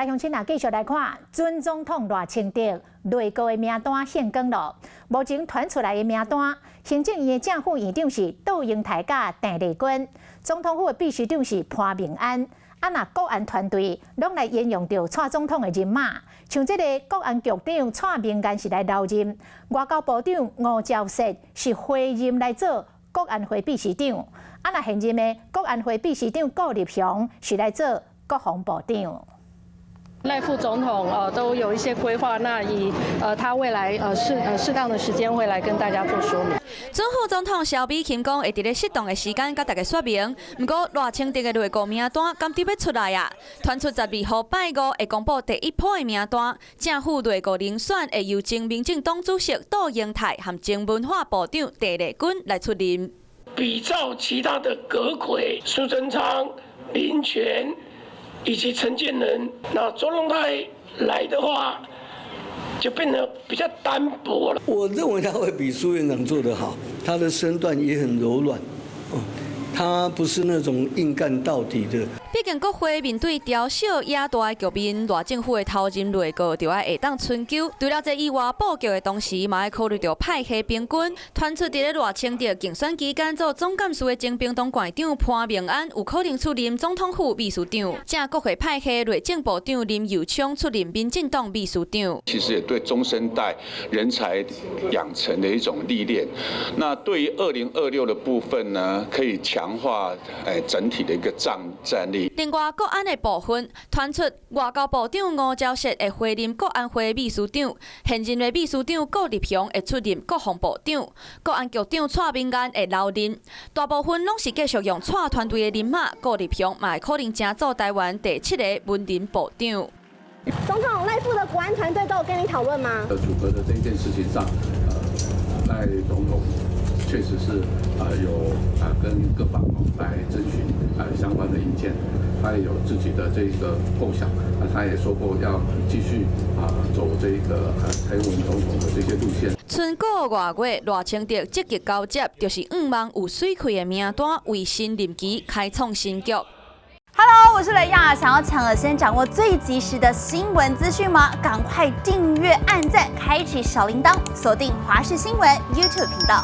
來鄉親啊，繼續來看，準總統賴清德內閣的名單現光囉。目前傳出來的名單，行政院的正副院長是杜英台佮鄭麗君，總統府的秘書長是潘孟安。啊，若國安團隊攏來沿用著蔡總統的人馬，像這個國安局長蔡明彥是來留任，外交部長吳釗燮是回任來做國安會秘書長。啊，若現任的國安會秘書長顧立雄是來做國防部長。賴副總統都有一些規劃，那以他未來適當的時間會來跟大家做說明。準副總統蕭美琴講，會佇咧適當的時間佮大家說明。毋過賴清德的內閣名單敢佇欲出來啊？傳出12號拜五會公布第一波的名單，正副內閣人選會由前民進黨主席杜英泰和前文化部長鄭麗君來出任。比照其他的閣揆、蘇貞昌、林全以及陳建仁，那卓榮泰來的話，就變得比較單薄了。我認為他會比蘇院長做得好，他的身段也很柔軟，他不是那種硬幹到底的。畢竟國會面對朝小野大的局面，賴政府的頭任內閣就愛會當春秋。除了這以外，布局的同時，嘛愛考慮著派系平均。傳出佇咧賴清德競選期間做總幹事的前屏東縣長潘孟安，有可能出任總統府秘書長。正國會派系內政部長林右昌出任民進黨秘書長。其實也對中生代人才養成的一種歷練。那對於2026的部分呢，可以強化整體的一個戰力。另外，國安的部分傳出外交部長吳釗燮會回任國安會秘書長，現任的秘書長顧立雄會出任國防部長，國安局長蔡明彥會留任。大部分攏是繼續用蔡團隊的人馬，顧立雄嘛會可能成做台灣第七个文人部長。總統，賴副的國安團隊都有跟你討論嗎？組閣的這件事情上，賴總統確實是有跟各方來徵詢相關的意見，他也有自己的這個構想，那他也說過要繼續走這個蔡英文總統的這些路線。春過外月，賴清德積極交接，就是向望有媠氣的名單，為新任期開創新局。 Hello，我是雷亞，想要搶先掌握最及時的新聞資訊嗎？趕快訂閱、按讚、開啟小鈴鐺，鎖定華視新聞 YouTube 頻道。